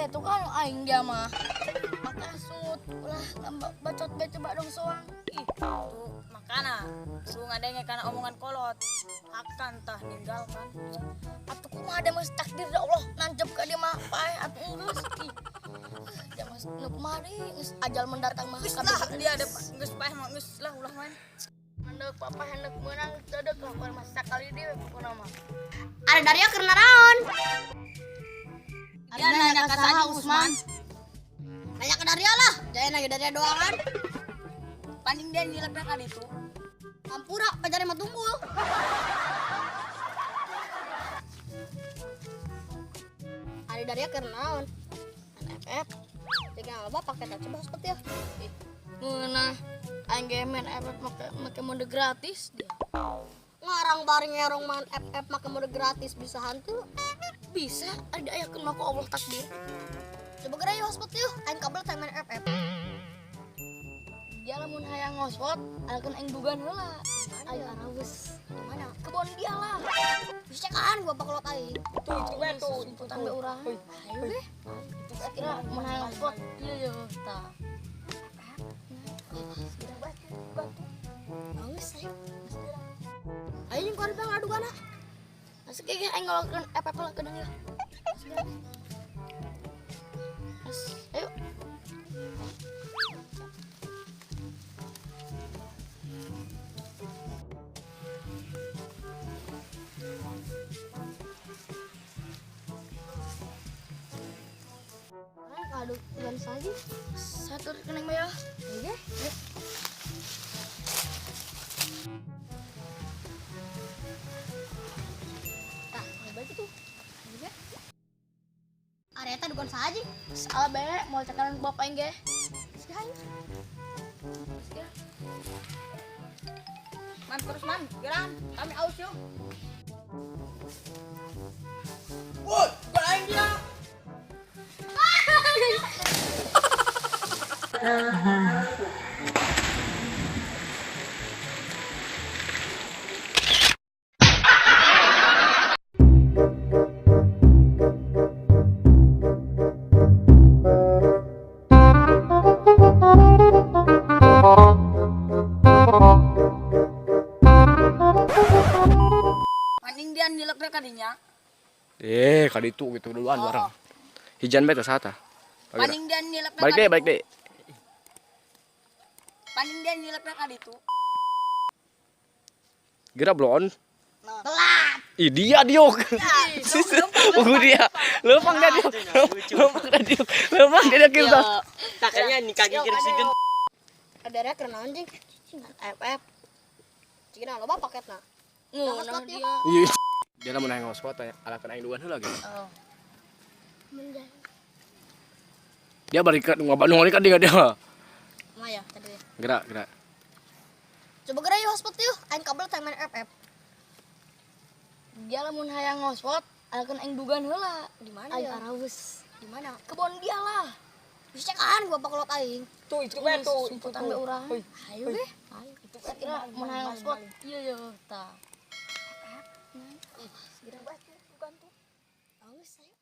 Itu kan aing dia mah. Makasut ulah bacot bae coba dong soang. Ih, tuh makana kudu ngadenge kana omongan kolot. Akan tah ninggalkan. Atuh kumaha dia mah takdir da Allah nancep ka dia mah paeh atuh geus. Ih. Dia mah nu kumaha deui geus ajal mendatang mah. Geus lah dia ada geus paeh mah geus lah ulah main. Hendak papa hendak menang teu deuk lakukan mah sakali deui pokona mah. Ada Daria keur naraon? Dia nanya ka saha Usman. Nanya ke Daria lah. Jangan nanya Daria doangan. Paling dia nyilekna ka ditu. Ampura pacarnya mah tunggul. Ada Daria keur naon? FF. Jangan loba pakai tak coba hotspot ya. Ngeunah aing ge main FF make mode gratis dia. Ngarang bareng ngerong main FF make mode gratis bisa hantu. Bisa, ada ayakeun mah ku Allah takdir. Coba geura yuk hotspot yuk, aing kabel teh main FF. Dia lamun hayang hotspot, alakeun aing dugan heula. Ayo arawes. Di mana? Kebon dia lah. Bisa kan gua pakolot aing. Tuh itu bae tuh, sumputan be urang. Ayo deh. Kira mun hayang hotspot, ieu yeuh tah. Bagus ayo. Ayo jeung kuari bang ngadugana. Asik ge aing ngalokeun FF lah kedeung ya. Ayo. Aduh, bukan saja. Satu rekening mah ya. Iya. Tah, baik itu. Iya. Areta dugan saja. Salah be, mau cakaran bapak aing ge. Sekali. Man terus man, geran, kami aus yuk. Woi, bukan aing dia. Maning dia nilek ka dinya. Ka ditu gitu duluan barang. Hijan bae teh saha tah? Paning dia nilek Balik deh, balik deh. Paning dia nilek ka ditu. Geura blon. Telat. Ih, dia diuk. Oh, dia. Leumpang dia diuk. Leumpang dia diuk. Leumpang dia diuk kita. Takanya nikah gigir sigen. Ada keur naon jeung? FF. Cigina loba paketna. Ngeunah dia. Iya. Dia lamun hayang hotspot alakeun aing dugan heula ge. Oh. Dia balik ka nu ngabandung ka dia dia. Mah ya tadi. Gerak, gerak. Coba geura yuk hotspot yuk, aing kabel teh main FF. Dia lamun hayang hotspot, alakeun aing dugan heula. Di mana Ayo ya? arawes. Di mana? Kebon dia lah. Bisa kan gua pakolot aing. Tuh itu bae tuh, sumputan be urang. Ayo deh. Kira mun hayang hotspot, ieu yeuh tah. Bagus ayo.